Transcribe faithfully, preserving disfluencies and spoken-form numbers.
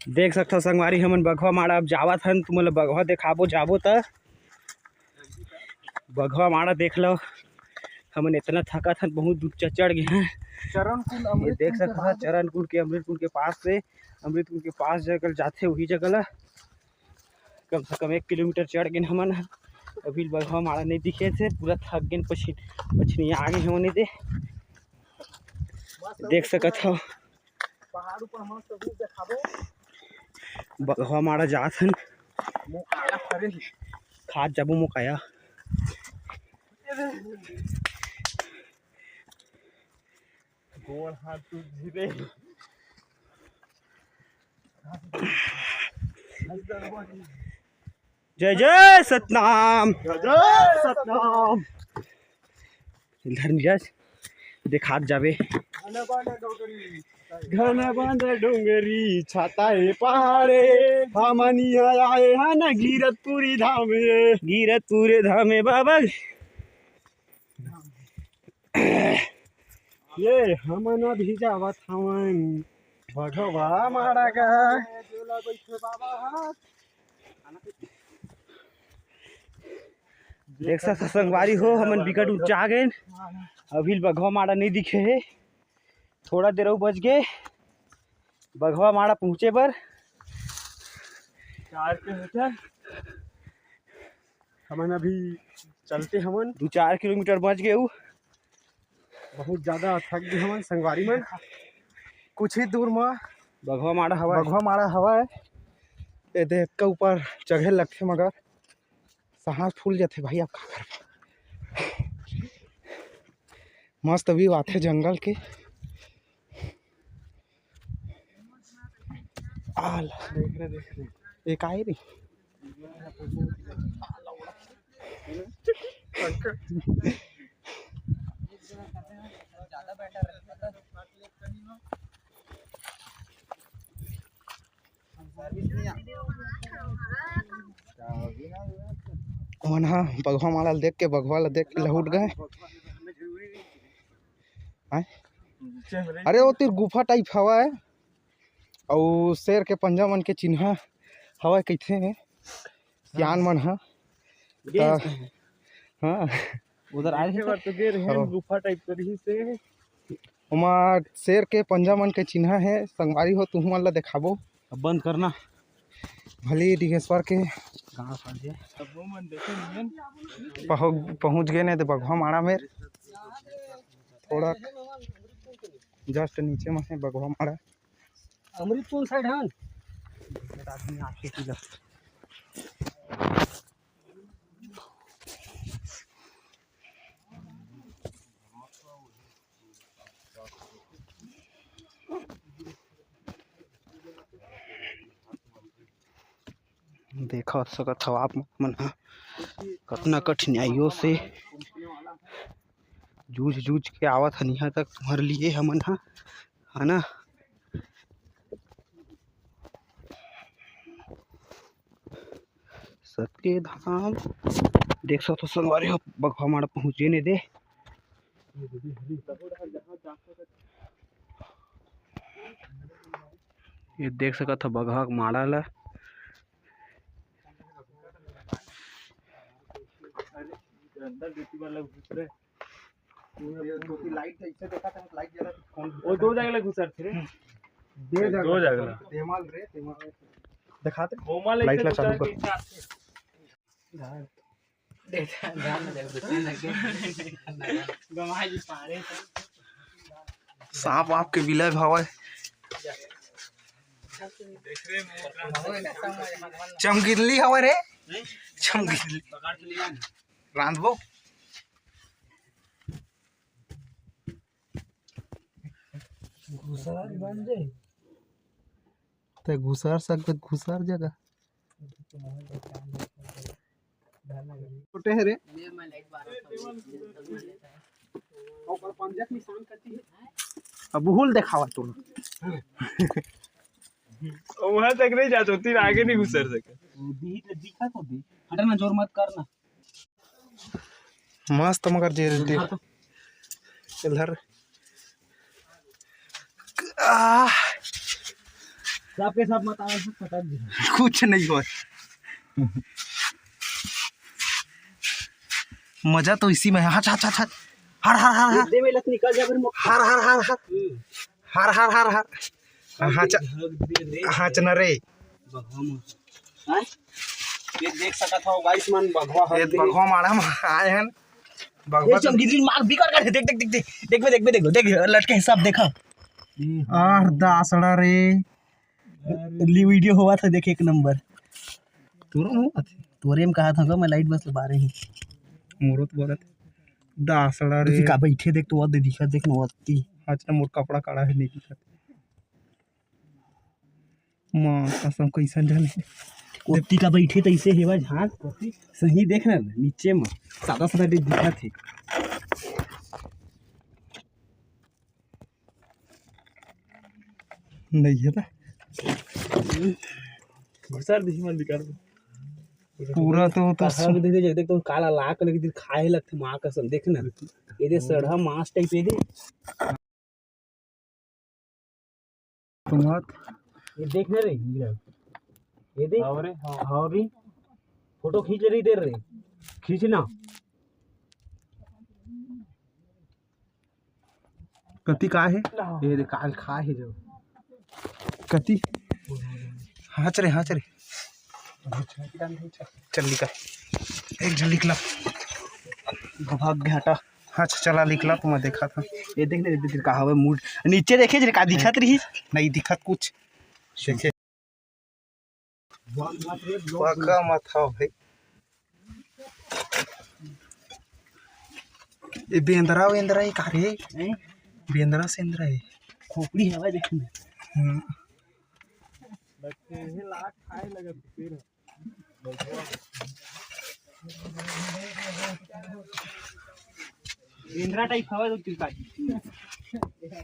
देख सकथव संगवारी, हमन बघवा माड़ा अब जावत हन, तुमन ल बघवा देखाबो, जाबो त बघवा माड़ा देख लव। हमन इतना थकत हन, बहुत दूर च-, चढ़ गे हन। चरण कुंड, ये अमृत देख कुंड के सकथव, बाद। चरण कुंड के, अमृत कुंड के पास से, अमृत कुंड के पास जगह जाथे, वही जगह ला कम से कम एक किलोमीटर चढ़ गेन हमन। अभी बघवा माड़ा नहीं दिखे थे, पूरा थक गेन, पछी-, पछिनिया आ गे हमन दे। देख सकत हव। पहाड़ ऊपर मस्त view देखाबो। बघवा माड़ा जात हन। मोकाया फरे। खात जाबो मोकाया। गोड़ हाथ टूट जी रे। जय जय सतनाम। जय जय सतनाम। इधर नीरज, देखात जाबे। घन बंद डोंगरी छाता ए पहाड़े, हमन इहाँ आए हन गिरतपुरी धाम ए। गिरतपुरी धाम ए बाबा। ये हमन अभी जावत हवन बघवा माड़ा का। देख सकथव संगवारी हो, हमन बिकट ऊंचा आ गेन। अभी बघवा माड़ा नहीं दिखे हे, थोड़ा देर अउ बच गे बघवा माड़ा पहुँचे बर। चार किलोमीटर हमन अभी चलते हमन। दू चार किलोमीटर बच गे उ। बहुत ज्यादा थक गे हमन संगवारी मन। कुछ ही दूर म बघवा माड़ा हवय। बघवा माड़ा हवय। ए देख के ऊपर चढ़े लगथे मगर सांस फूल जाथे भाई, अब का करबो। मस्त view आथे जंगल के। आल देख रे, देख रे। ए काय रे? ओमन ह बघवा माला ल देख के, बघवा ल देख के लहुट गए। आय? अरे, ओ तीर गुफा type हवय, अउ शेर के पंजा मन के चिन्हा हवय कहिथे सियान मन ह। गे त, हस कहीं? हाँ। उधर आए देखे थे बर तो गे रहे, हाँ। गुफा type तो रहिस हे। ओमा शेर के पंजा मन के चिन्हा हे, संगवारी हो, तुहू मन ला देखाबो। अब बंद करना। भली डिगेश्वर के गाँव समझे। तब वो मन देखे नहीं। पहुँ-, पहुँच गए ने ते बघवा माड़ा मेर। थोड़ा just नीचे में हे बघवा माड़ा। अमृतपुर side हन। आदमी आके की लग देखा सकत हव आप मन ह कतना कठिनाइयों से जूझ जूझ के आवत हन इहाँ तक तुम्हर लिए हमन ह, है ना। सतके धाम देख सकथव संगवारी हो, बघवा माड़ा पहुँचे ने दे। ये देख सकत हव बघवा के माड़ा ला। अंदर ड्यूटी वाला घुस रहे। ये दो तीन लाइट ऐसे देखा था, लाइट जला था। वो दो जगह ले घुसर थे रे। दो जगह। दो जगह। तेमल रे, तेमल रे। दिखाते। वो माल लाइट ऐसे ला चालू घुसर कर। के इसे आते। ध्यान, ध्यान में देख, घुसने लग गए। गंवार जी पारे थे। सांप वाप के बिलय हवय। चमगिल्ली हवय रे, चमगिल्ली। रांधबो। घुसर बन जाए। ते घुसर सकबे, घुसर जगह। छोटे हे रे। ओकर पंजा के निशान कति हे? अब भूल देखावा तू। वहां तक नहीं जात होती, आगे नहीं घुसर सके। दी, दिखा तो दी। हटना, जोर मत करना। मस्त मगर जे दे। इधर। आह। सबके सब मतावल से खत्म जी। कुछ नहीं हो। मजा तो इसी में है। हच, हच, हच, हच। हर, हर, हर, हर। दे में लत निकल जा, फिर मो- हर, हर, हर, हर। हम्म। हर, हर, हर, हर। हाँ, च-, देख, देख, देख। हाँ, चना रे। बघवा म-, हैं? ये देख सकत हो, guys मन, बघवा ह, ये देख। बघवा माड़ा म आए हन। बघवा ये तो चमकीदरी मार बिकट कर, देख, देख, देख, देख, देख, देख, देख, देख, लटके हिसाब देखा। आर दासड़ा रे। ली video होवत हे, देख, एक नंबर। तोरो होवत हे? तोरे में कहा था, मैं light बस बारे ही। मोरो तो बोलत हे। दासड़ा रे। देखी का बैठे, देख तो, वो दे दिखत, देख ना, ओती। आज ना मोर कपड़ा काढ़ा हे, नहीं दिखत। माँ कसम, कैसन जाने। ओती का बैठे तैसे हेवा झांक, सही देख ना, नीचे में सादा सादा दे दिखत हे। नहीं हे ना। घुसर दिही मन निकाल। पूरा तो, तो कहाँ दे दे, देख तो काला लाग लगे, दिल खाए लगथे माँ कसम, देख ना। ये दे सड़हा मांस type ये दे। तुम बात। ये देख ना रे, ये दे। हाँ रे, हाँ। हाँ रे। फोटो खींच ले रही दे रे। खींच ना। कति का हे? ये दे काल खा हे जो। कति? हाँच रे, हाँच रे। चल निकल। एक झन निकला। भाग गया हटा। हाँ, अच्छा, चला निकला तो मैं देखा था। ये देख ना, ये देख का हवे मूड। नीचे देखे जे का दिखत रही? नहीं दिखत कुछ। देखे। पका मत हो भाई। ये बेंदरा वेंदरा हे का रे? हैं? बेंदरा सेंदरा हे। खोपड़ी हवा देख ना। हम्म। बेंदरा type हवा तो तिरका।